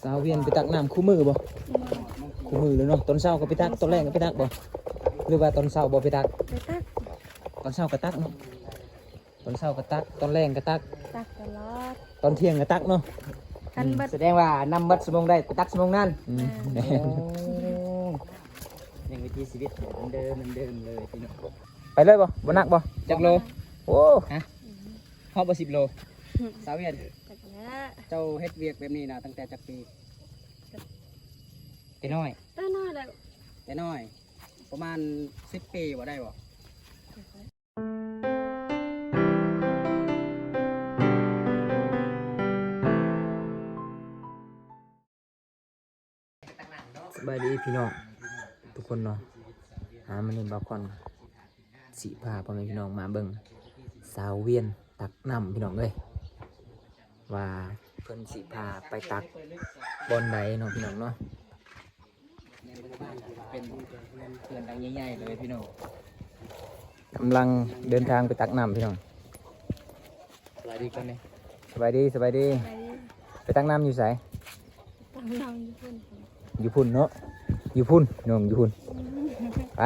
ສາວວຽນໄປຕັກນ້ຳຄູ່ມື້ບໍ່? ຄູ່ມື້ເລີຍເນາະ. ຕອນເຊົ້າກໍໄປຕັກ ຕອນແລງກໍໄປຕັກບໍ່? ຫຼືວ່າຕອນເຊົ້າບໍ່ໄປຕັກ? ໄປຕັກ. ຕອນເຊົ້າກໍຕັກເນາະ. ຕອນເຊົ້າກໍຕັກ ຕອນແລງກໍຕັກ ຕັກຕະຫຼອດ. ຕອນທ່ຽງກໍຕັກເນາະ. ຄັນເບິດ ສະແດງວ່ານ້ຳເບິດຊົ່ວໂມງໃດໄປຕັກຊົ່ວໂມງນັ້ນ. ອືມ ແມ່ນ. ໂອ້ ຍັງວິຖີຊີວິດເໝືອນເດີມ ເໝືອນເດີມເລີຍພີ່ນ້ອງ. ໄປເລີຍບໍ່? ບໍ່ໜັກບໍ່? ຈັກໂລ? ໂອ້ ຮະ? ຮອດບໍ່ສິບໂລ? ສາວວຽນ ຈັກແລ້ວ. ເຈົ້າເຮັດວຽກແບບນີ້ນະຕັ້ງແຕ່ຈັກປີ? ແຕ່ນ້ອຍ? ແຕ່ນ້ອຍແລ້ວ. ແຕ່ນ້ອຍ ປະມານສິບປີບໍ່ ໄດ້ບໍ່? ສະບາຍດີພີ່ນ້ອງທຸກຄົນເນາະ. ອາ ມື້ນີ້ບ່າວຄອນຊິພາພໍ່ແມ່ພີ່ນ້ອງມາເບິ່ງສາວວຽນຕັກນ້ຳ ພີ່ນ້ອງເອີຍ. ວ່າເພິ່ນຊິພາໄປຕັກບ່ອນໃດເນາະ ພີ່ນ້ອງເນາະ. ເປັນເຮືອນຫຼັງໃຫຍ່ໆເລີຍພີ່ນ້ອງ. ກຳລັງເດີນທາງໄປຕັກນ້ຳພີ່ນ້ອງ. ສະບາຍດີກ່ອນເດ້. ສະບາຍດີ ສະບາຍດີ. ສະບາຍດີ. ໄປຕັກນ້ຳຢູ່ໃສ? ຕັກນ້ຳຢູ່ພຸ້ນ. ຢູ່ພຸ້ນເນາະ ຢູ່ພຸ້ນ ນ້ອງ ຢູ່ພຸ້ນ. ໄປ.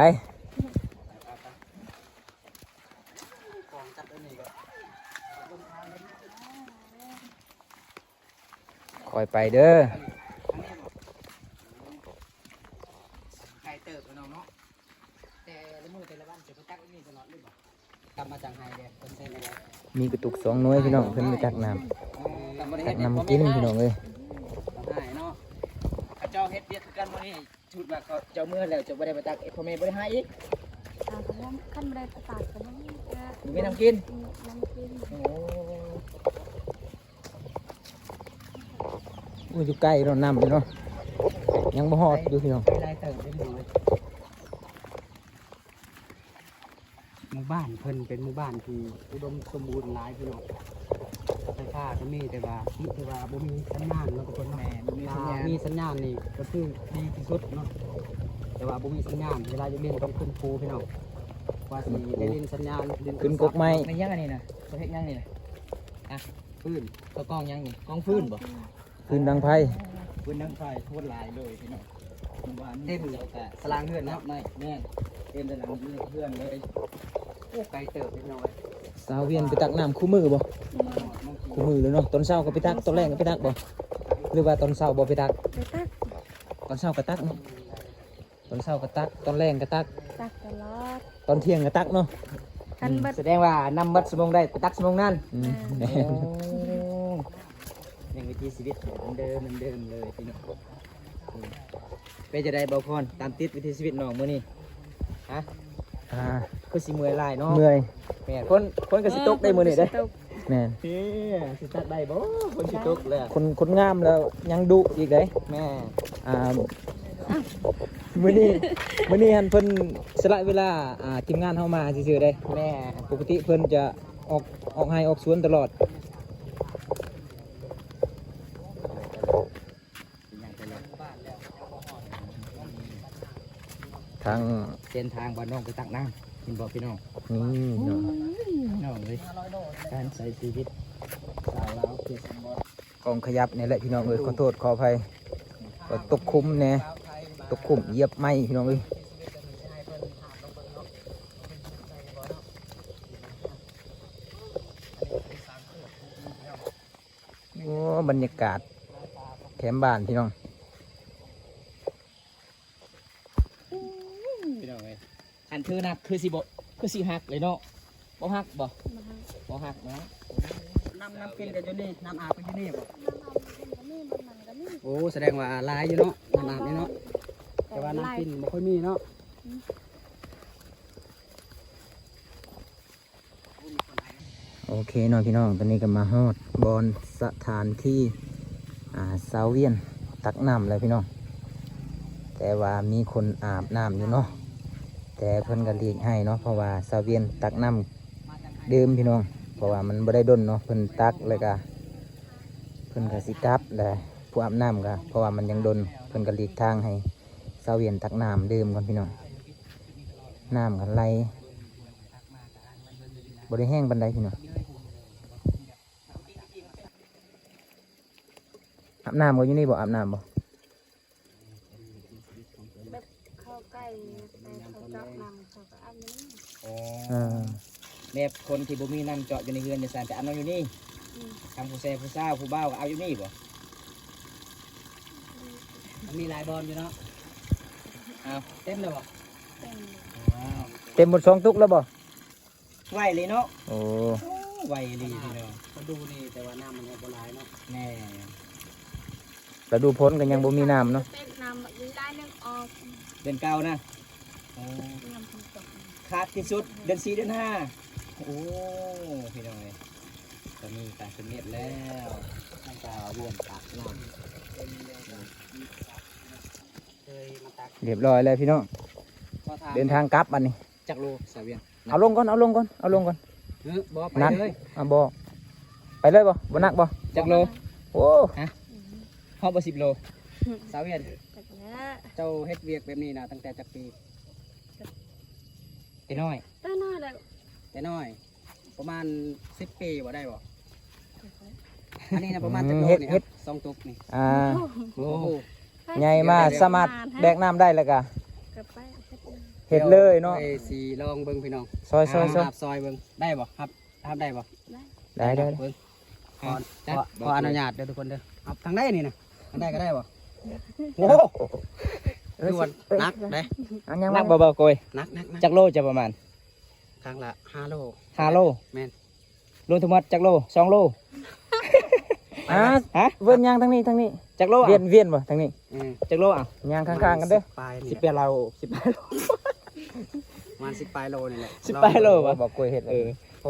ຄ່ອຍໄປເດີ. ໄກເຕີບເນາະ ແຕ່ລະມື້ແຕ່ລະວັນຈະໄປຕັກຢູ່ນີ້ຕະຫຼອດເລີຍບໍ່? ກັບມາຈາກໄຮ່ເດ້ ເພິ່ນເຊັນໄດ້. ມີກະຕຸກສອງໜ່ວຍພີ່ນ້ອງ ເພິ່ນໄປຕັກນ້ຳ ຕັກນ້ຳກິນພີ່ນ້ອງເອີຍ. ເຂົາເຈົ້າເຮັດວຽກຄືກັນມື້ນີ້. ສົມມຸດວ່າເຂົາເຈົ້າເມືອແລ້ວ ເຈົ້າບໍ່ໄດ້ໄປຕັກ ພໍ່ແມ່ບໍ່ໄດ້ຫາອີກ? ອ່າ ຄັນບໍ່ໄດ້ໄປຕັກກໍບໍ່ມີ ບໍ່ມີນ້ຳກິນ. ອືມ ນ້ຳກິນ. ໂອ້ ໂອ້ຍ ຢູ່ໄກເນາະ ນ້ຳເນາະ ຍັງບໍ່ຮອດຢູ່ພີ່ນ້ອງ. ໄກເຕີບເດ້ພີ່ນ້ອງເອີຍ. ໝູ່ບ້ານເພິ່ນເປັນໝູ່ບ້ານທີ່ອຸດົມສົມບູນຫຼາຍພີ່ນ້ອງ. ໄຟຟ້າກໍມີ ແຕ່ວ່າຕິດທີ່ວ່າບໍ່ມີສັນຍານເນາະທຸກຄົນເນາະ. ແມ່ນ ບໍ່ມີສັນຍານ. ຖ້າມີສັນຍານນີ້ກໍຄືດີທີ່ສຸດເນາະ ແຕ່ວ່າບໍ່ມີສັນຍານ ເວລາຢາກຫຼິ້ນຕ້ອງຂຶ້ນພູພີ່ນ້ອງ ກວ່າຊິໄດ້ຫຼິ້ນສັນຍານ ຫຼິ້ນ ຂຶ້ນກົກໄມ້. ແມ່ນຫຍັງອັນນີ້ນະ? ເຂົາເຮັດຫຍັງນີ້ນະ? ອ່ະ ຟືນ. ເຂົາກອງຫຍັງນີ້? ກອງຟືນບໍ່? ຟືນດັງໄຟ. ຟືນດັງໄຟໂຄດຫຼາຍເລີຍພີ່ນ້ອງ. ເຕັມສະລາງເຮືອນເນາະ. ແມ່ນ ເຕັມສະລາງເຮືອນເລີຍ. ໂອ້ ໄກເຕີບພີ່ນ້ອງເອີຍ. ສາວວຽນໄປຕັກນ້ຳຄູ່ມື້ບໍ່? ຄູ່ມື້ເລີຍເນາະ. ຕອນເຊົ້າກໍໄປຕັກ ຕອນແລງກໍໄປຕັກບໍ່? ຫຼືວ່າຕອນເຊົ້າບໍ່ໄປຕັກ? ໄປຕັກ. ຕອນເຊົ້າກໍຕັກເນາະ. ຕອນເຊົ້າກໍຕັກ ຕອນແລງກໍຕັກ ຕັກຕະຫຼອດ. ຕອນທ່ຽງກໍຕັກເນາະ. ຄັນເບິດ ສະແດງວ່ານ້ຳເບິດຊົ່ວໂມງໃດໄປຕັກຊົ່ວໂມງນັ້ນ. ອືມ ແມ່ນ. ໂອ້ ຍັງວິຖີຊີວິດເໝືອນເດີມ ເໝືອນເດີມເລີຍພີ່ນ້ອງ. ເປັນຈັ່ງໃດບ່າວຄອນ ຕາມຕິດວິຖີຊີວິດນ້ອງມື້ນີ້? ຮະ? ອ່າ ຄືຊິເມື່ອຍຫຼາຍເນາະ. ເມື່ອຍ. ແມ່ນ ຝົນ ຝົນກໍຊິຕົກໄດ໋ມື້ນີ້ເດ້. ແມ່ນ. ເອີ ຊິຕັກໄດ້ບໍ່? ຝົນຊິຕົກແລ້ວ. ຄົນ ຄົນງາມແລ້ວຍັງດຸອີກເດ້. ແມ່ນ. ອ່າ ມື້ນີ້ ມື້ນີ້ຫັ້ນເພິ່ນສະຫຼະເວລາ ອ່າ ທີມງານເຮົາມາຊື່ໆເດ້. ແມ່ນ. ປົກກະຕິເພິ່ນຈະອອກ ອອກໄຮ່ອອກສວນຕະຫຼອດ. ທາງເສັ້ນທາງບ້ານນ້ອງໄປຕັກນ້ຳ ເຫັນບໍ່ພີ່ນ້ອງ? ນີ້ເນາະ ນ້ອງເອີຍ ການໃຊ້ຊີວິດຊາວລາວເຂດຊົນນະບົດ. ກ້ອງຂະຫຍັບນີ້ແຫຼະພີ່ນ້ອງເອີຍ ຂໍໂທດຂໍອະໄພ ກໍຕົກຂຸມແດ່ ຕົກຂຸມຢຽບໄມ້ພີ່ນ້ອງເອີຍ. ໂອ້ ບັນຍາກາດແຄມບ້ານພີ່ນ້ອງ. ພີ່ນ້ອງເອີຍ ຄັນຖືໜັກຄືຊິບໍ່ ຄືຊິຫັກເລີຍເນາະ. ບໍ່ຫັກບໍ່? ບໍ່ຫັກເນາະ. ນ້ຳ ນ້ຳກິນກໍຢູ່ນີ້ ນ້ຳອາບກໍຢູ່ນີ້ບໍ່? ນ້ຳອາບກໍມີ ບ່ອນນັ້ນກໍມີ. ໂອ້ ສະແດງວ່າຫຼາຍຢູ່ເນາະ ນ້ຳອາບນີ້ເນາະ. ແຕ່ວ່ານ້ຳກິນບໍ່ຄ່ອຍມີເນາະ. ອືມ. ໂອເຄເນາະພີ່ນ້ອງ ຕອນນີ້ກໍມາຮອດບ່ອນສະຖານທີ່ ອ່າ ຊາວວຽນຕັກນ້ຳແລ້ວພີ່ນ້ອງ. ແຕ່ວ່າມີຄົນອາບນ້ຳຢູ່ເນາະ ແຕ່ເພິ່ນກໍຫຼີກໃຫ້ເນາະ ເພາະວ່າຊາວວຽນຕັກນ້ຳດື່ມພີ່ນ້ອງ ເພາະວ່າມັນບໍ່ໄດ້ດົນເນາະ ເພິ່ນຕັກແລ້ວກໍເພິ່ນກໍຊິກັບແຫຼະ. ຜູ້ອາບນ້ຳກໍ ເພາະວ່າມັນຍັງດົນ ເພິ່ນກໍຫຼີກທາງໃຫ້ຊາວວຽນຕັກນ້ຳດື່ມກ່ອນພີ່ນ້ອງ. ນ້ຳກໍໄຫຼ ບໍ່ໄດ້ແຮງປານໃດພີ່ນ້ອງ. ໂອ້ ພີ່ນ້ອງເອີຍ ອາບນ້ຳກໍຢູ່ນີ້ບໍ່? ອາບນ້ຳບໍ່? ແບບເຂົາໃກ້ໄປເຂົາເຈາະນ້ຳ ເຂົາກໍອາບຢູ່ນີ້. ອໍ ເອີ ແບບຄົນທີ່ບໍ່ມີນ້ຳເຈາະຢູ່ໃນເຮືອນໃນຊານ ໄປອາບນ້ຳຢູ່ນີ້. ອືມ ທາງຜູ້ແຊຜູ້ສາວຜູ້ບ່າວກໍອາບຢູ່ນີ້ບໍ່? ອືມ ມັນມີຫຼາຍບ່ອນຢູ່ເນາະ. ອ້າວ ເຕັມແລ້ວບໍ່? ເຕັມ. ອ້າວ ເຕັມໝົດສອງຕຸກແລ້ວບໍ່? ໄວເລີຍເນາະ. ໂອ້ ໄວເລີຍພີ່ນ້ອງ. ມາດູນີ້ ແຕ່ວ່ານ້ຳມັນຍັງບໍ່ຫຼາຍເນາະ. ແນ່ ລະດູຝົນກໍຍັງບໍ່ມີນ້ຳເນາະ. ເຕັມນ້ຳບັກຫຼາຍໜຶ່ງອອກ ເດືອນເກົ້ານະ. ໂອ້ ຍາມຝົນຕົກ ຂາດທີ່ສຸດເດືອນສີ່ເດືອນຫ້າ. ໂອ້ ພີ່ນ້ອງເອີຍ ກໍມີການສຳເລັດແລ້ວ. ມັນກໍລວມປາກນ້ຳ ເລີຍມາຕັກ ຮຽບຮ້ອຍແລ້ວພີ່ນ້ອງ. ຂໍຖາມ ເດີນທາງກັບບັດນີ້. ຈັກໂລສາວວຽນ? ເອົາລົງກ່ອນ ເອົາລົງກ່ອນ ເອົາລົງກ່ອນ. ເອີ ບໍ່ ໄປເລີຍ. ເອົາ ບໍ່ ໄປເລີຍບໍ່? ບໍ່ໜັກບໍ່? ຈັກໂລ? ໂອ້ ຮະ? ຮອດບໍ່ສິບໂລ? ສາວວຽນ ຈັກແລ້ວ. ເຈົ້າເຮັດວຽກແບບນີ້ນະ ຕັ້ງແຕ່ຈັກປີ? ແຕ່ນ້ອຍ. ແຕ່ນ້ອຍແລ້ວ. ແຕ່ນ້ອຍ. ປະມານສິບປີບໍ່ ໄດ້ບໍ່? ອັນນີ້ນະ ປະມານຈັກໂລນີ້? ເຮັດ ເຮັດສອງຕຸກນີ້. ອ່າ ໂອ້ໂຫ ໃຫຍ່ມາ ສາມາດແບກນ້ຳໄດ້ແລ້ວກະ ກໍໄປເຮັດເລີຍເນາະ. ຂ້ອຍຊິລອງເບິ່ງພີ່ນ້ອງ ຊ່ອຍໆ ຮັບຊ່ອຍເບິ່ງ ໄດ້ບໍ່? ຮັບ ຮັບໄດ້ບໍ່? ໄດ້ ໄດ້ ໄດ້ ເບິ່ງ. ຂໍ ຂໍອະນຸຍາດເດີທຸກຄົນເດີ. ຮັບທາງໃດນີ້ນະ? ທາງໃດກໍໄດ້ບໍ່? ໂອ້ໂຫ ເອີ ຄືວ່າໜັກເດ້. ອັນຍັງໜັກບໍ່ ບ່າວໂກຍ? ໜັກໆໆ. ຈັກໂລຈະປະມານ? ຄັ້ງລະຫ້າໂລ. ຫ້າໂລ? ແມ່ນ. ລວມທັງໝົດຈັກໂລ? ສອງໂລ. ຮະ? ຮະ? ວຽນຍ່າງທາງນີ້ ທາງນີ້. ຈັກໂລ? ວຽນ ວຽນບໍ່ທາງນີ້? ອືມ ຈັກໂລ? ເອົາ ຍ່າງຂ້າງໆກັນເດີ. ປາຍນີ້ ສິບແປດໂລ. ສິບປາຍໂລ ປະມານສິບປາຍໂລນີ້ແຫຼະ. ສິບປາຍໂລບໍ່? ບໍ່ເຄີຍເຮັດ. ເອີ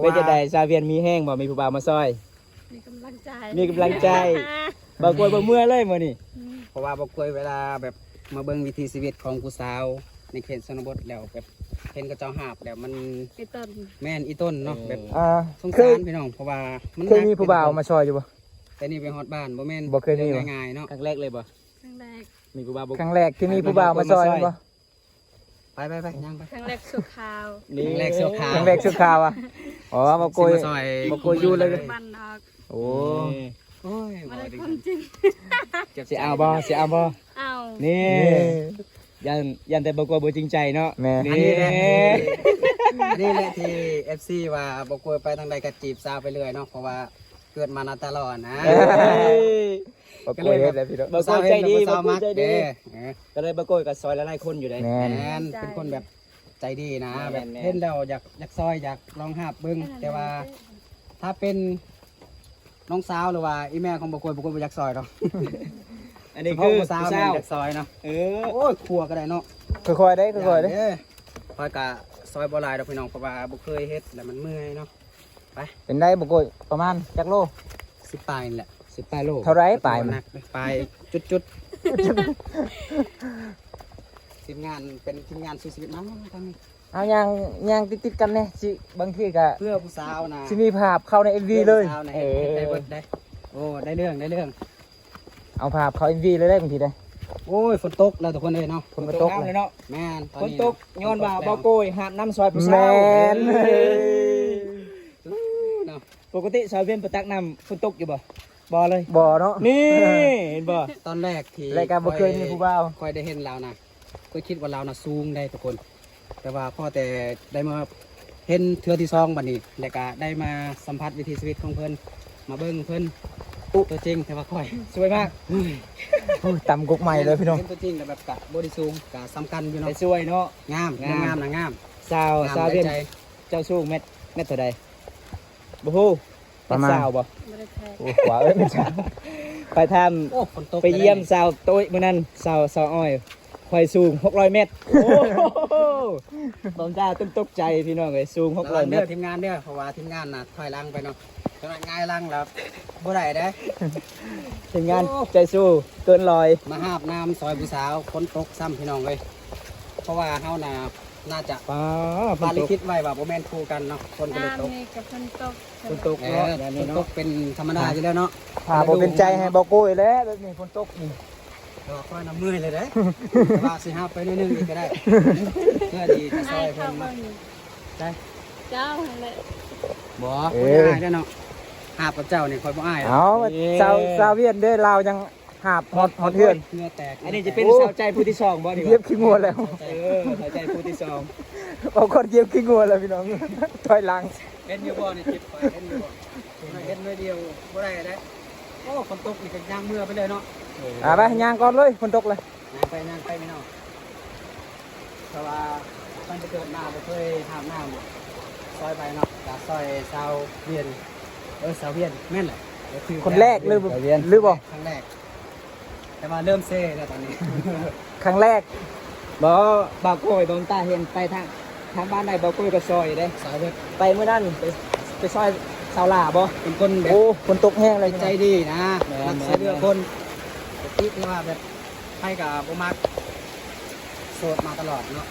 ເປັນຈັ່ງໃດ ສາວວຽນມີແຮງບໍ່? ມີຜູ້ບ່າວມາຊ່ອຍ? ມີກຳລັງໃຈ ມີກຳລັງໃຈ. ບໍ່ເຄີຍບໍ່ເມື່ອຍເລີຍມື້ນີ້. ອືມ ເພາະວ່າບໍ່ເຄີຍ ເວລາແບບມາເບິ່ງວິຖີຊີວິດຂອງຜູ້ສາວໃນເຂດຊົນນະບົດແລ້ວ ແບບເຫັນເຂົາເຈົ້າຫາບແລ້ວມັນ ອີ່ຕົນ ແມ່ນ ອີ່ຕົນເນາະ. ເອີ ແບບ ອ່າ ສົງສານພີ່ນ້ອງ ເພາະວ່າມັນ ເຄີຍມີຜູ້ບ່າວມາຊ່ອຍຢູ່ບໍ່? ແຕ່ນີ້ໄປຮອດບ້ານ ບໍ່ແມ່ນ ບໍ່ເຄີຍມີ ເລື່ອງງ່າຍໆເນາະ. ຄັ້ງແລກເລີຍບໍ່? ຄັ້ງແລກ. ມີຜູ້ບ່າວ ຄັ້ງແລກທີ່ມີຜູ້ບ່າວມາຊ່ອຍບໍ່? ໄປໆໆ ຍ່າງໄປ. ຄັ້ງແລກຊົ່ວຄາວ. ນີ້ ຄັ້ງແລກຊົ່ວຄາວ ຄັ້ງແລກຊົ່ວຄາວອະ. ອໍ ບໍ່ໂກຍ ຊິມາຊ່ອຍ ບໍ່ໂກຍຢູ່ເລີຍ. ບ້ານນອກ. ໂອ້ ນີ້ ໂອ້ຍ ບໍ່ໄດ້ຄວາມຈິງ. ຊິເອົາບໍ່? ຊິເອົາບໍ່? ເອົາ. ນີ້ ນີ້ ຢ້ານ ຢ້ານແຕ່ບໍ່ໂກຍບໍ່ຈິງໃຈເນາະ. ແມ່ນ. ນີ້ ອັນນີ້ແຫຼະ ອັນນີ້ແຫຼະທີ່ເອັຟຊີວ່າບໍ່ໂກຍໄປທາງໃດກໍຈີບສາວໄປເລື້ອຍເນາະ ເພາະວ່າເກີດມານາຕາຫຼໍ່ນະ. ເອີຍ ບໍ່ໂກຍເຮັດແລ້ວພີ່ນ້ອງ. ບໍ່ໂກຍໃຈດີ ບໍ່ໂກຍໃຈດີ. ເອີ ກໍເລີຍບໍ່ໂກຍກໍຊ່ອຍຫຼາຍໆຄົນຢູ່ເດ້. ແມ່ນ ແມ່ນ ເປັນຄົນແບບໃຈດີນະ. ແມ່ນ ແບບ ແມ່ນ ເຫັນແລ້ວຢາກ ຢາກຊ່ອຍ ຢາກລອງຮັບເບິ່ງ. ແຕ່ວ່າຖ້າເປັນນ້ອງສາວ ຫຼືວ່າອີ່ແມ່ຂອງບໍ່ໂກຍ ບໍ່ໂກຍບໍ່ຢາກຊ່ອຍດອກ. ອັນນີ້ຄືຜູ້ສາວ ຜູ້ສາວ ແມ່ນຢາກຊ່ອຍເນາະ. ເອີ ໂອ້ຍ ຄົວກໍໄດ້ເນາະ. ຄ່ອຍໆເດ້ ຄ່ອຍໆເດ້. ຂ້ອຍກໍຊ່ອຍບໍ່ຫຼາຍດອກພີ່ນ້ອງ ເພາະວ່າບໍ່ເຄີຍເຮັດ ແລ້ວມັນເມື່ອຍເນາະ. ໄປ ເປັນໄດບໍ່ໂກຍ? ປະມານຈັກໂລ? ສິບປາຍນີ້ແຫຼະ. ສິບປາຍໂລ. ເທົ່າໃດປາຍມັນ? ປາຍຈຸດໆ. ທີມງານ ເປັນທີມງານສູ້ຊີວິດ. ມາ ມາທາງນີ້. ເອົາ ຍ່າງ ຍ່າງຕິດໆກັນແດ່ ຊິ ບາງທີກໍ ເພື່ອຜູ້ສາວນະ ຊິມີພາບເຂົ້າໃນເອັມວີເລີຍ. ເພື່ອຜູ້ສາວນະ ເຮັດ ເອີ ເຮັດໄດ້ເບິດເດ້. ໂອ້ ໄດ້ເລື່ອງ ໄດ້ເລື່ອງ. ເອົາພາບເຂົ້າເອັມວີເລີຍເດ້ ບາງທີເດ້. ໂອ້ຍ ຝົນຕົກແລ້ວທຸກຄົນເອີຍເນາະ. ຝົນກໍຕົກແລ້ວເນາະ. ແມ່ນ ຝົນຕົກ ຍ້ອນວ່າບໍ່ໂກຍຫາບນ້ຳຊ່ອຍຜູ້ສາວ. ແມ່ນ. ເອີ ເນາະ. ປົກກະຕິສາວວຽນໄປຕັກນ້ຳຝົນຕົກຢູ່ບໍ່? ບໍ່ເລີຍ. ບໍ່ເນາະ. ນີ້ ເຫັນບໍ່? ຕອນແລກທີ່ ແລະກໍບໍ່ເຄີຍມີຜູ້ບ່າວ. ຂ້ອຍໄດ້ເຫັນລາວນະ ຂ້ອຍຄິດວ່າລາວນະສູງໄດ໋ທຸກຄົນ. ແຕ່ວ່າພໍແຕ່ໄດ້ມາເຫັນເທື່ອທີສອງບັດນີ້ ແລ້ວກະໄດ້ມາສຳຜັດວິຖີຊີວິດຂອງເພິ່ນ ມາເບິ່ງເພິ່ນ ໂອ້ ຕົວຈິງ ແຕ່ວ່າຂ້ອຍສວຍມາກ. ໂອ້ຍ ຕຳກົກໃໝ່ເລີຍພີ່ນ້ອງ. ເຫັນຕົວຈິງແລ້ວແບບກະບໍ່ໄດ້ສູງ ກະສ່ຳກັນຢູ່ເນາະ. ແຕ່ສວຍເນາະ. ງາມ ງາມ ງາມນະ ງາມ. ສາວ ງາມ ສາວວຽນ ໃຈ ເຈົ້າສູງແມັດ ແມັດເທົ່າໃດ? ບໍ່ຮູ້. ປະມານ ແມັດຊາວບໍ່? ບໍ່ໄດ້ແທກ. ໂອ້ ຂວາເອີຍ ແມັດຊາວ. ໄປຖາມ ໂອ້ ຝົນຕົກ ໄປຢ້ຽມສາວໂຕ້ຍມື້ນັ້ນ ສາວ ສາວອ້ອຍ ຂ້ອຍສູງຫົກຮ້ອຍແມັດ. ໂອ້ ບອມຈ້າຕົກໃຈພີ່ນ້ອງເອີຍ ສູງຫົກຮ້ອຍແມັດ. ລະວັງເດີທີມງານເດີ ເພາະວ່າທີມງານນະຖອຍຫຼັງໄປເນາະ ຈະໜ້ອຍຫງາຍຫຼັງແລ້ວບໍ່ໄດ້ເດ້. ທີມງານ ໂອ້ ໃຈສູ້ເກີນຮ້ອຍ ມາຫາບນ້ຳຊ່ອຍຜູ້ສາວ ຝົນຕົກຊ້ຳພີ່ນ້ອງເອີຍ. ເພາະວ່າເຮົານະ ໜ້າຈະ ປາ ປາລິຄິດໄວ້ວ່າບໍ່ແມ່ນຄູ່ກັນເນາະ ຝົນກໍເລີຍຕົກ. ນ້ຳນີ້ກໍຝົນຕົກ. ຝົນຕົກເນາະ ເອີ ຍາມນີ້ເນາະ ຝົນຕົກເປັນທຳມະດາຢູ່ແລ້ວເນາະ. ພາບໍ່ເປັນໃຈໃຫ້ບໍ່ໂກຍແລ້ວ ແບບນີ້ຝົນຕົກນີ້. ແຕ່ວ່າຂ້ອຍນະເມື່ອຍເລີຍເດ້ ແຕ່ວ່າຊິຫາບໄປໜ້ອຍໜຶ່ງອີກກໍໄດ້ ເພື່ອທີ່ຈະຊ່ອຍເພິ່ນເນາະ. ໄດ້ ເຈົ້າຫັ້ນແຫຼະ. ບໍ່ ເອີ ຂ້ອຍອາຍເດ້ເນາະ ຫາບກັບເຈົ້ານີ້ຂ້ອຍບໍ່ອາຍດອກ. ເອົາ ເອີ ຊາວ ຊາວວຽນເດ້ ລາວຍັງ ຫາບຮອດ ຮອດເຮືອນ ເຫື່ອແຕກ ອັນນີ້ຈະເປັນສາວໃຈຜູ້ທີສອງບໍ່ນີ້ຫວາ? ຢຽບຂີ້ງົວແລ້ວ ເອີ ສາວໃຈຜູ້ທີສອງ ເອົາຄອນຢຽບຂີ້ງົວແລ້ວພີ່ນ້ອງ ຖອຍຫຼັງ. ເຫັນຢູ່ບໍ່ນີ້? ເຈັບໄປ ເຫັນຢູ່ບໍ່? ເຫັນໜ້ອຍດຽວບໍ່ໄດ້ແລ້ວ. ໂອ້ ຝົນຕົກນີ້ກໍຍ່າງເມືອໄປເລີຍເນາະ. ອ່າ ໄປຍ່າງກ່ອນເລີຍ ຝົນຕົກເລີຍ. ຍ່າງໄປ ຍ່າງໄປພີ່ນ້ອງ ເພາະວ່າຕັ້ງແຕ່ເກີດມາບໍ່ເຄີຍຫາບນ້ຳຊອຍໃຜເນາະ ກໍຊອຍຊາວວຽນ ເອີ ຊາວວຽນ ແມ່ນແຫຼະ ກໍຄືຄົນແລກ ຫຼື ຫຼືບໍ່? ຄັ້ງແລກ ແຕ່ວ່າເລີ່ມເຊແລ້ວຕອນນີ້ ຄັ້ງແລກ. ບໍ່ ບ່າວໂກ້ຍ ບ່າວຕາເຫັນໄປທາງ ທາງບ້ານໃດ ບ່າວໂກ້ຍກໍຊອຍເດ້ ຊອຍເບິດ. ໄປມື້ນັ້ນ ໄປ ໄປຊອຍສາວຫຼ້າບໍ່? ເປັນຄົນແບບ ໂອ້ ຝົນຕົກແຮງເລີຍ ໃຈດີນະ ແມ່ນ ມັກຊ່ວຍເຫຼືອຄົນ. ແມ່ນ ແມ່ນ ທີ່ວ່າແບບ ໃຜກໍບໍ່ມັກ ໂສດມາຕະຫຼອດເນາະ.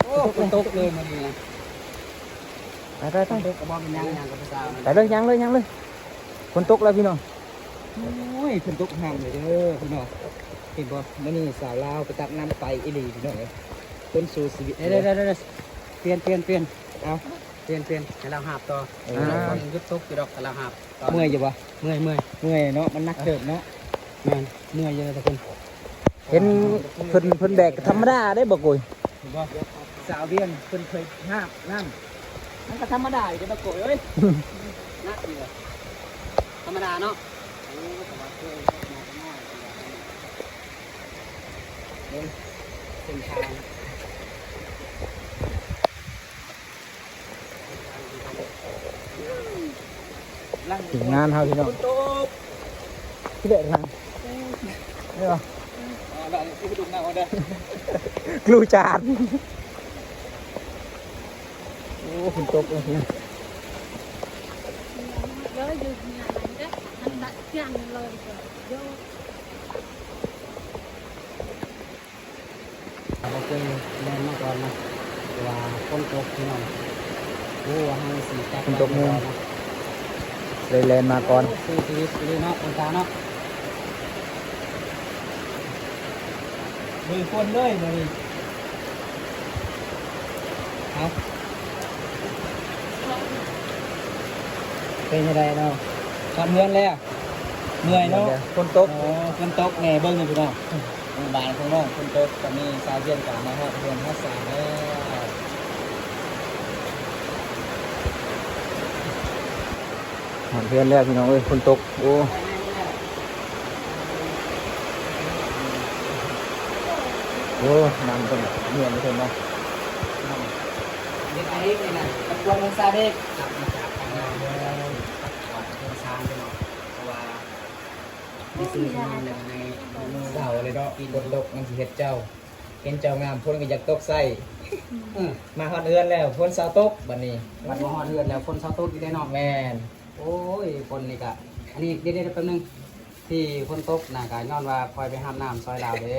ໂອ້ ຝົນຕົກເລີຍມື້ນີ້ນະ. ໄປ ໄປ ໄປ ຝົນຕົກກໍບໍ່ເປັນຫຍັງ ຍ່າງກັບຜູ້ສາວນະ. ໄປເລີຍ ຍ່າງເລີຍ ຍ່າງເລີຍ ຝົນຕົກແລ້ວພີ່ນ້ອງ. ໂອ້ຍ ຝົນຕົກຫ້າມເລີຍເດີພີ່ນ້ອງ ເຫັນບໍ່? ມື້ນີ້ສາວລາວໄປຕັກນ້ຳໄປອີ່ຫຼີພີ່ນ້ອງເອີຍ ຄົນສູ້ຊີວິດ. ເດີໆໆໆ ປ່ຽນ ປ່ຽນ ປ່ຽນ ເອົາ ປ່ຽນ ປ່ຽນ ໃຫ້ລາວຫາບຕໍ່. ເອີ ມັນຢຸດຕົກຢູ່ດອກ ໃຫ້ລາວຫາບ. ເມື່ອຍຢູ່ບໍ່? ເມື່ອຍ ເມື່ອຍ ເມື່ອຍເນາະ ມັນໜັກເຕີບເນາະ. ແມ່ນ ເມື່ອຍຢູ່ເດີທຸກຄົນ. ເຫັນເພິ່ນ ເພິ່ນແບກກໍທຳມະດາເດ້ ບໍ່ໂກຍ ເຫັນບໍ່? ສາວວຽງເພິ່ນເຄີຍຫາບນ້ຳ ມັນກໍທຳມະດາຢູ່ເດ້ ບໍ່ໂກຍເອີຍ. ໜັກຢູ່ ທຳມະດາເນາະ. ໂອ້ ແຕ່ວ່າເຄີຍຫາບນ້ອຍ ເບິ່ງເສັ້ນທາງ. ທີມງານເຮົາພີ່ນ້ອງ ຝົນຕົກ ທີ່ແບກທາງ ເອີ ເອີ ເອີ ກລູຈານ. ໂອ້ ຝົນຕົກເລີຍພີ່ນ້ອງ. ບໍ່ເຄີຍແລ່ນມາກ່ອນນະ ເພາະວ່າຝົນຕົກພີ່ນ້ອງ. ໂອ້ ວ່າເຮົາຊິຈັກ ຝົນຕົກແຮງ ໄດ້ແລ່ນມາກ່ອນ. ໂອ້ ສູ້ຊີວິດອີ່ຫຼີເນາະ ຄົນຕາເນາະ. ມືຝົນເລີຍມື້ນີ້ ເອົາ ເປັນຈັ່ງໃດເນາະ? ຮອດເຮືອນແລ້ວ. ເມື່ອຍເນາະ ຝົນຕົກ. ອໍ ຝົນຕົກແນ່ ເບິ່ງນີ້ພີ່ນ້ອງ ໝູ່ບ້ານຂອງນ້ອງຝົນຕົກ ກໍມີຊາວວຽງກະມາຮອດເຮືອນຮອດຊານແລ້ວ. ຮອດເຮືອນແລ້ວພີ່ນ້ອງເອີຍ ຝົນຕົກ. ໂອ້ ໂອ້ ນ້ຳເພິ່ນເນາະ ເຮືອນເພິ່ນເນາະ. ເດັກອາເດັກນີ້ນະ ຕະກວນວົງສາເດັກ ກັບມາຈາກທາງນາເດີ ເຮືອນຊານເນາະ ເພາະວ່າ ເຊົາເລີຍເນາະ ຝົນຕົກມັນຊິເຮັດເຈົ້າ ເຫັນເຈົ້າງາມ ຝົນກໍຢາກຕົກໃສ່. ອືມ ມາຮອດເຮືອນແລ້ວ ຝົນເຊົາຕົກ ບັດນີ້ ບັດມາຮອດເຮືອນແລ້ວ ຝົນເຊົາຕົກອີກແລ້ວເນາະ. ແມ່ນ. ໂອ້ຍ ຝົນນີ້ກະ ອັນນີ້ ເດ ເດ ແປັບໜຶ່ງ ທີ່ຝົນຕົກນະ ກະຍ້ອນວ່າຂ້ອຍໄປຫາບນ້ຳຊ່ອຍລາວເດ້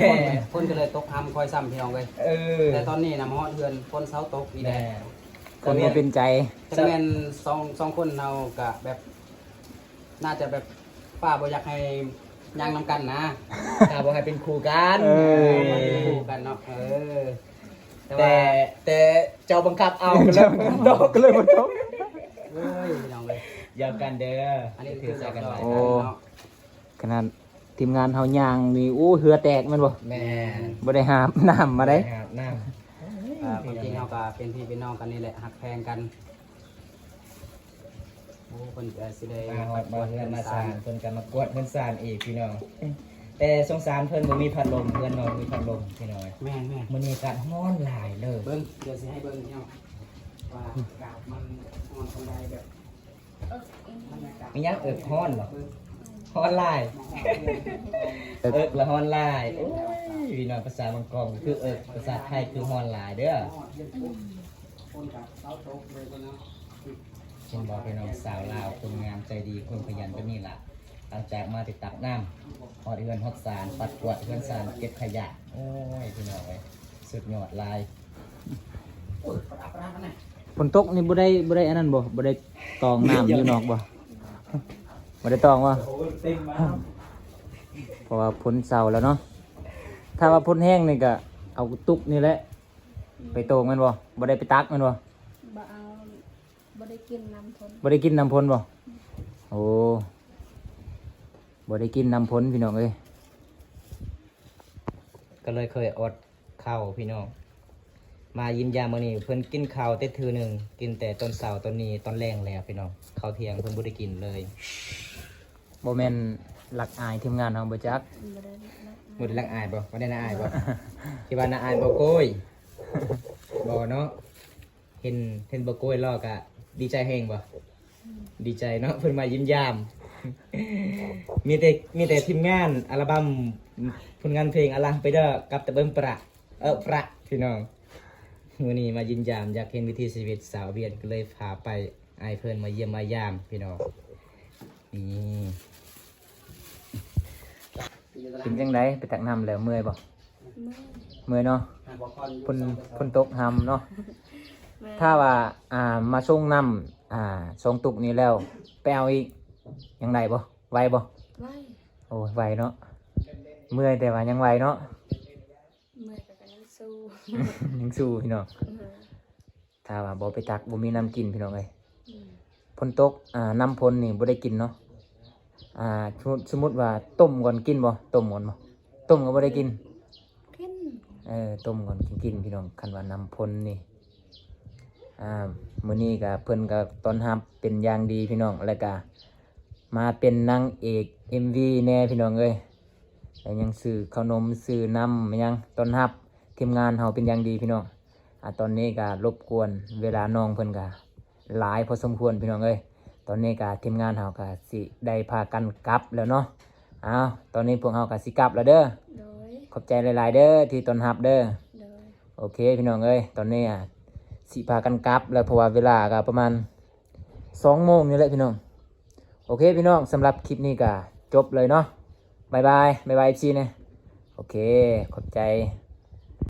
ຝົນ ຝົນກໍເລີຍຕົກຫຳຂ້ອຍຊ້ຳ ພີ່ນ້ອງເອີຍ. ເອີ ແຕ່ຕອນນີ້ນະ ມາຮອດເຮືອນ ຝົນເຊົາຕົກອີກແລ້ວ. ແມ່ນ. ຄົນບໍ່ເປັນໃຈ ຈັກແມ່ນສອງ ສອງຄົນເຮົາກະແບບ ໜ້າຈະແບບ ຟ້າບໍ່ຢາກໃຫ້ຍ່າງນຳກັນນະ ຖ້າບໍ່ໃຫ້ເປັນຄູ່ກັນ. ເອີ ບໍ່ໃຫ້ເປັນຄູ່ກັນເນາະ. ເອີ ແຕ່ວ່າ ແຕ່ ແຕ່ເຈົ້າບັງຄັບເອົາ ກໍເລີຍບໍ່ຕົກ ກໍເລີຍບໍ່ຕົກ. ໂອ້ຍ ພີ່ນ້ອງເອີຍ ຢາກກັນເດີ ອັນນີ້ຄື ຖືໃສ່ກັນໄວ້. ໂອ້ ເນາະ ຂະໜາດທີມງານເຮົາຍ່າງນີ້ ໂອ້ ເຫື່ອແຕກແມ່ນບໍ່? ແມ່ນ. ບໍ່ໄດ້ຫາບນ້ຳມາໄດ໋ ບໍ່ໄດ້ຫາບນ້ຳ. ອ່າ ຄວາມຈິງເຮົາກໍເປັນພີ່ເປັນນ້ອງກັນນີ້ແຫຼະ ຮັກແພງກັນ. ໂອ້ ເພິ່ນກໍຊິໄດ້ມາຮອດມາເຮືອນມາຊານ ເພິ່ນກໍມາກວດເຮືອນຊານອີກ ພີ່ນ້ອງ. ແຕ່ສົງສານເພິ່ນບໍ່ມີພັດລົມ ເຮືອນນ້ອງບໍ່ມີພັດລົມ ພີ່ນ້ອງ. ແມ່ນໆ. ມື້ນີ້ອາກາດຮ້ອນຫຼາຍເລີຍ ເບິ່ງ ດຽວຊິໃຫ້ເບິ່ງ ພີ່ນ້ອງ ວ່າອາກາດມັນຮ້ອນປານໃດ ແບບ ມີຫຍັງເອິກຮ້ອນບໍ່? ຮ້ອນຫຼາຍ ເອິກລະຮ້ອນຫຼາຍ. ໂອ້ຍ ພີ່ນ້ອງ ພາສາບາງກອງກໍຄືເອິກ ພາສາໄທຄືຮ້ອນຫຼາຍເດີ. ເຫັນບໍ່ພີ່ນ້ອງ ສາວລາວຄົນງາມໃຈດີ ຄົນຂະຫຍັນແບບນີ້ລະ ຫຼັງຈາກມາແຕ່ຕັກນ້ຳ ຮອດເຮືອນຮອດຊານ ປັດກວາດເຮືອນຊານ ເກັບຂະຫຍະ. ໂອ້ຍ ພີ່ນ້ອງເອີຍ ສຸດຍອດຫຼາຍ. ຝົນຕົກນີ້ບໍ່ໄດ້ ບໍ່ໄດ້ອັນນັ້ນບໍ່? ບໍ່ໄດ້ຕອງນ້ຳຢູ່ນອກບໍ່? ບໍ່ໄດ້ຕອງບໍ່? ເພາະວ່າຝົນເຊົາແລ້ວເນາະ. ຖ້າວ່າຝົນແຮງນີ້ກະເອົາຕຸກນີ້ແຫຼະ ໄປໂຕງແມ່ນບໍ່? ບໍ່ໄດ້ໄປຕັກແມ່ນບໍ່? ບໍ່ເອົາ ບໍ່ໄດ້ກິນນ້ຳຝົນ ບໍ່ໄດ້ກິນນ້ຳຝົນບໍ່? ໂອ້ ບໍ່ໄດ້ກິນນ້ຳພົນພີ່ນ້ອງເອີຍ ກໍເລີຍຄ່ອຍອດເຂົ້າພີ່ນ້ອງ. ມາຢ້ຽມຢາມມື້ນີ້ເພິ່ນກິນເຂົ້າແຕ່ເທື່ອໜຶ່ງ ກິນແຕ່ຕອນເຊົ້າ ຕອນນີ້ຕອນແລງແລ້ວພີ່ນ້ອງ. ເຂົ້າທ່ຽງເພິ່ນບໍ່ໄດ້ກິນເລີຍ. ບໍ່ແມ່ນລັກອາຍທີມງານເຮົາບໍ່ຈັກ? ບໍ່ໄດ້ລັກອາຍ ບໍ່ໄດ້ລັກອາຍບໍ່? ບໍ່ໄດ້ໜ້າອາຍບໍ່? ຄິດວ່າໜ້າອາຍບໍ່ໂກຍ? ບໍ່ເນາະ. ເຫັນ ເຫັນບໍ່ໂກຍລາວກະດີໃຈແຮງບໍ່? ອືມ ດີໃຈເນາະ ເພິ່ນມາຢ້ຽມຢາມ. ມີແຕ່ ມີແຕ່ທີມງານອັລບັມ ຜົນງານເພງ ອະລັງໄປເດີ ກັບຕະເບິ່ງປະ ເອີ ປະ ພີ່ນ້ອງ. ມື້ນີ້ມາຢ້ຽມຢາມ ຢາກເຫັນວິຖີຊີວິດຊາວວຽດ ກໍເລີຍພາໄປ ອ້າຍເພິ່ນມາຢ້ຽມມາຢາມພີ່ນ້ອງ. ນີ້ ເປັນຈັ່ງໃດ ໄປຕັກນ້ຳແລ້ວເມື່ອຍບໍ່? ເມື່ອຍ ເມື່ອຍເນາະ ຝົນ ຝົນຕົກຮຳເນາະ. ແມ່ນ ຖ້າວ່າ ອ່າ ມາສົ່ງນ້ຳ ອ່າ ສອງຕຸກນີ້ແລ້ວ ໄປເອົາອີກ ຍັງໄດ້ບໍ່? ໄວບໍ່? ໄວ ໂອ້ຍ ໄວເນາະ. ເມື່ອຍແຕ່ວ່າຍັງໄວເນາະ. ເມື່ອຍແຕ່ກໍຍັງສູ້ ຍັງສູ້ພີ່ນ້ອງ. ເອີ ຖ້າວ່າບໍ່ໄປຕັກ ບໍ່ມີນ້ຳກິນພີ່ນ້ອງເອີຍ. ອືມ ຝົນຕົກ ອ່າ ນ້ຳຝົນນີ້ບໍ່ໄດ້ກິນເນາະ. ອ່າ ສົມມຸດ ສົມມຸດວ່າຕົ້ມກ່ອນກິນບໍ່? ຕົ້ມກ່ອນບໍ່? ຕົ້ມກໍບໍ່ໄດ້ກິນ. ກິນ ເອີ ຕົ້ມກ່ອນຈຶ່ງກິນພີ່ນ້ອງ ຄັນວ່ານ້ຳຝົນນີ້. ອ່າ ມື້ນີ້ກໍເພິ່ນກໍຕ້ອນຮັບເປັນຢ່າງດີພີ່ນ້ອງ ແລ້ວກໍມາເປັນນາງເອກເອັມວີແດ່ພີ່ນ້ອງເອີຍ. ແລ້ວຍັງຊື້ເຂົ້າໜົມ ຊື້ນ້ຳຫຍັງ ຕ້ອນຮັບທີມງານເຮົາເປັນຢ່າງດີພີ່ນ້ອງ. ອ່າ ຕອນນີ້ກໍລົບກວນເວລານ້ອງເພິ່ນກໍຫຼາຍພໍສົມຄວນພີ່ນ້ອງເອີຍ. ຕອນນີ້ກໍທີມງານເຮົາກໍຊິໄດ້ພາກັນກັບແລ້ວເນາະ. ອ້າວ ຕອນນີ້ພວກເຮົາກໍຊິກັບແລ້ວເດີ. ໂດຍ ຂອບໃຈຫຼາຍໆເດີທີ່ຕ້ອນຮັບເດີ. ໂດຍ ໂອເຄພີ່ນ້ອງເອີຍ ຕອນນີ້ ອ່າ ຊິພາກັນກັບແລ້ວ ເພາະວ່າເວລາກໍປະມານສອງໂມງນີ້ແຫຼະພີ່ນ້ອງ. ໂອເຄພີ່ນ້ອງ ສຳລັບຄລິບນີ້ກໍຈົບເລີຍເນາະ. ບາຍບາຍ ບາຍບາຍເອັຟຊີແດ່. ໂອເຄ ຂອບໃຈ.